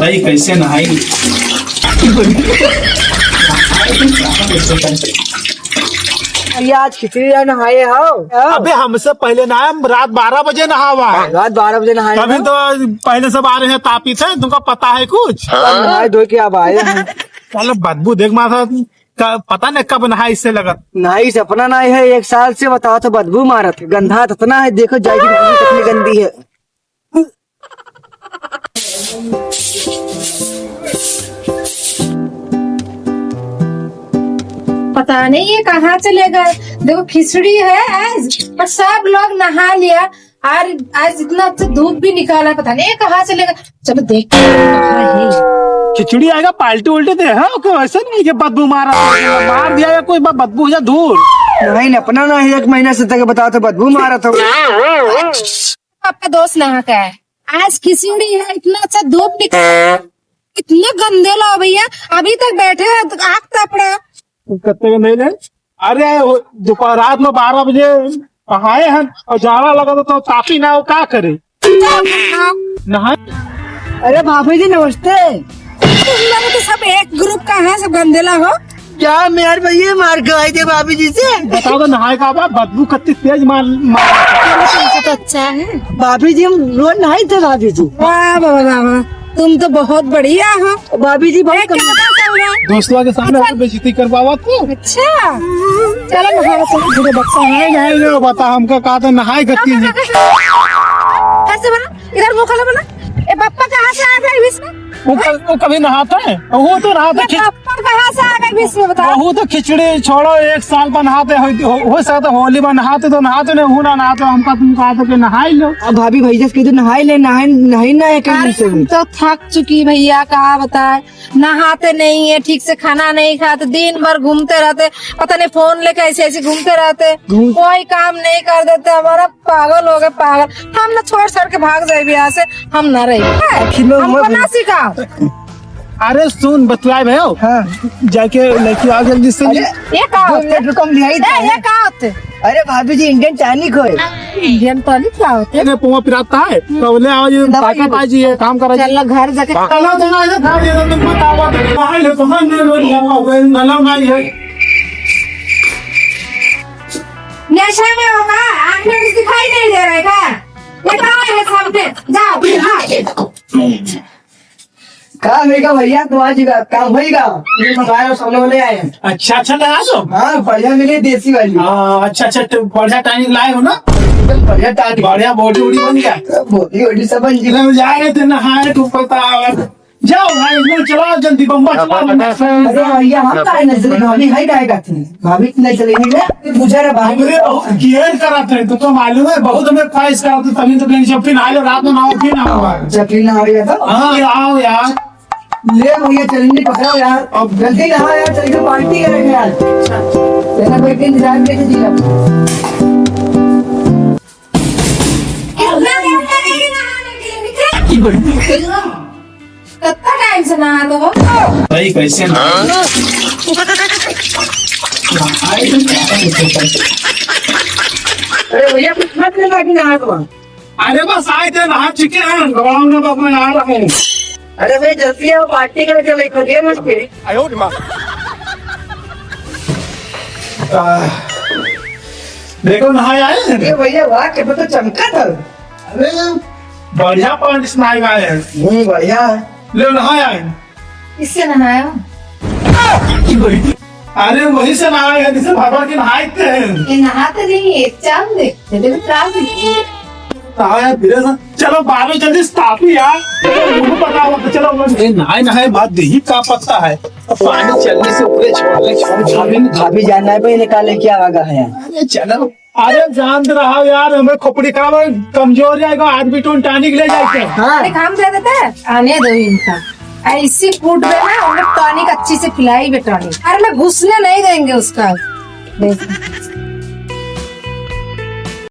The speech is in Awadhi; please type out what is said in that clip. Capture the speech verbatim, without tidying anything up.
भाई, कैसे नहाई? अरे, आज खिचड़ी ना नहाए हो? अबे, हमसे पहले नहाए, हम रात बारह बजे नहावा है। रात बारह बजे नहाए तभी हो? तो पहले सब आ रहे हैं तापी से, तुमको पता है कुछ? हम नहाए धो के अब आए हैं। चलो, बदबू देख मारा, क-, पता नहीं कब नहाए इससे लगत। नहाए, सपना नहाए है, एक साल से बताओ तो बदबू मारत, गंधा इतना है, देखो जाएगी कितनी गंदी है। पता नहीं ये कहाँ चले गए। देखो खिचड़ी है आज, पर सब लोग नहा लिया। और आज इतना अच्छा धूप भी निकाला है, पता नहीं ये कहाँ चले गए। चलो देखते हैं कहाँ है। खिचड़ी आएगा, पाल्टी उल्टी दे, हाँ, ओके, वैसे नहीं कि बदबू मारा, मार दिया या कोई बा-, बदबू हो जा दूर। नहीं, अपना ना है, एक महीना से तक बताओ तो बदबू मारा था। आपका दोस्त नहा का है। आज खिचड़ी है, इतना अच्छा धूप निकला, इतने गंदे लो भैया, अभी तक बैठे हैं तो आग तप रहा। कितने गंदे ले? अरे, वो दोपहर, रात में बारह बजे नहाए हैं और जाड़ा लगा तो तापी ना हो, का करे? नहाए। अरे भाभी जी, नमस्ते। तुम लोग तो सब एक ग्रुप का है, सब गंदेला हो। क्या मेहर भैया मार खवाई थे भाभी जी से? बताओ तो, नहाए का बा, बदबू कत्ती तेज मार, मार। तुमसे तो अच्छा है। भाभी जी, हम रोज नहाई थे भाभी जी। वाह, वाह, वाह, वाह। तुम तो बहुत बढ़िया हो। भाभी जी, बहुत ए, कम क्या बात है? दोस्तवा के सामने और बेइज्जती करवावा तू। अच्छा, चलो नहाओ, चलो। बुढ़े बच्चा है, नहीं, नहीं, बता, हमका कहा था नहाए गती में। ऐसे बना, इधर मुंह खोलो, बना। ए, पप्पा कहाँ से आ गए बीच में? वो क-, वो कभी नहाता है? वो तो नहाता ये खि-, पप्पा कहाँ से आ गए बीच में, बताओ? वो तो खिचड़ी छोड़ो, एक साल पर नहाते हो, हो, हो सकता होली पर नहाते तो नहाते नहीं, वो ना नहाते, हमका तुम कहा था कि नहाई लो। अब भाभी भैया से कह दो, नहाई ले, नहाई, नहाई ना है कहीं अरे, से भी। हम तो थक चुकी भैया, का बताए, नहाते नहीं है ठीक से, खाना नहीं खाते, दिन भर घूमते रहते, पता नहीं फोन लेके ऐसे ऐसे घूमते रहते, घूम- कोई काम नहीं कर देते। हमारा पागल हो गए, पागल। हम ना छोड़ छाड़ के भाग जाए यहाँ से, हम ना रही। आखिर में हमको वो ना सिखाओ। अरे सुन, बतलाए भयो। हाँ। जाके लेके आओ जल्दी से। अरे, ये का होते? पेट्रोल कम दिखाई ए, दे। ये का होते? अरे भाभी जी, Indian tonic होए। Indian tonic क्या होते? अरे, पोहा पिराता है, तो बोले, आओ, ये दवाई ताकत हो। आ जी, ये काम करा जी। चल, घर जाके चलो, चलो, इधर खा लिया, तुम बताओ, तुम कहाँ ले, कहाँ ले, लो, लो, लो, लो, लो, लो, ये। नशा में हो का? आँख में कुछ दिखाई नहीं दे रहा है का? ये कहाँ है सामने? जाओ, हाँ। का होइगा भैया, तो आज का, का होइगा? ये मंगाए और सामने वाले आए हैं। अच्छा, अच्छा लगा तो? हाँ, बढ़िया मिली देसी वाली। हाँ, अच्छा, अच्छा, तो बढ़िया tonic लाए हो ना? एकदम बढ़िया tonic। बढ़िया body वॉडी बन गया? Body वॉडी सब बन गया। ले, जा रहे थे नहाए, तू पता है। जाओ भाई, इधर चलाओ जल्दी, बम्बा चलाओ। अरे भैया, हम काहे नहीं चलेंगे? भाभी है काहे का थी? भाभी नहीं चलेंगे, ये पूछा रहा भाभी। अरे, बहुत care करत है, तुमको मालूम है, बहुत हमें ख्वाहिश करत है, तभी तो कहीं जब फिर आए, रात में ना हो, फिर ना हो। अच्छा, फिर ना हो गया तो? हाँ, आओ यार। ले भैया, चलेंगे, पकड़ो यार। अब जल्दी नहा यार, चल के party करेंगे यार। तेरा भाई के इंतजार में थे जी आप। कितना time से नहा तो हो? भाई, कैसे नहा? अरे भैया, कुछ मत लेना कि नहा तो। अरे बस आए थे, नहा चुके हैं, गवाऊँ ना, बस मैं नहा रहा हूँ। अरे भाई, जल्दी आओ, party करके ले, खड़े मत के। आह, देखो, नहाए आए हैं। ये भैया, वाह, कितना तो चमका था। अरे, बढ़िया पानी से नहाए आए हैं। हम्म, बढ़िया है। ले, नहाए आए हैं। इससे नहाया? अरे, वही से नहाए हैं, जिसे भगवान के नहाए थे। ये नहाते नहीं है, चांद देखते, देखो, चांद देखते। हाँ यार, धीरे से। चलो, बाबे जल्दी से तापी यार। तुमको पता हो तो चलो, ए, नहाए, नहाए, बात देही का पत्ता है। अब पानी चलने से ऊपरे छोड़ दे, छोड़ दे। भाभी, भाभी जाना है, पहले का लेके आवा है यार। अरे, चलो। अरे, जानत रहा यार, हमें खोपड़ी खराब है, कमजोर जाएगा, आज भी टोन टानिक ले जाए। हाँ। अरे, काम दे देते हैं, आने दो इनका। ऐसी कूट देना, हम लोग टॉनिक अच्छी से पिलाई बे टॉनिक। अरे, मैं घुसने नहीं देंगे उसका। देख।